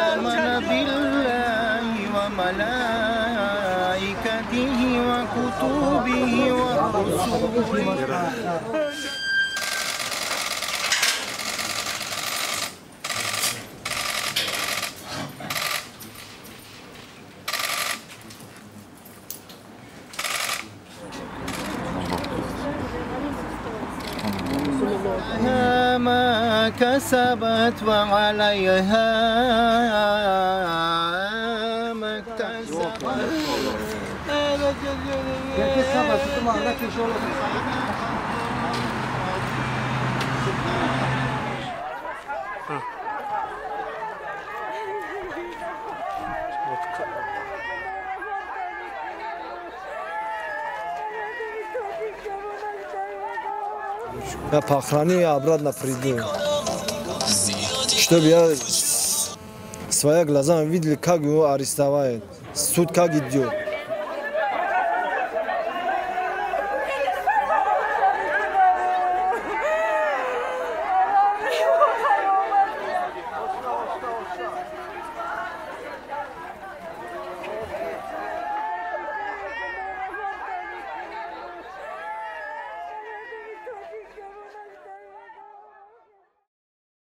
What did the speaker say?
آمن بالله وملائكته وكتبه ورسله. ما كسبت وعليها ما اكتسبت. Я похороню, я обратно приду. Чтобы я своими глазами видели, как его арестовали. Суд как идет.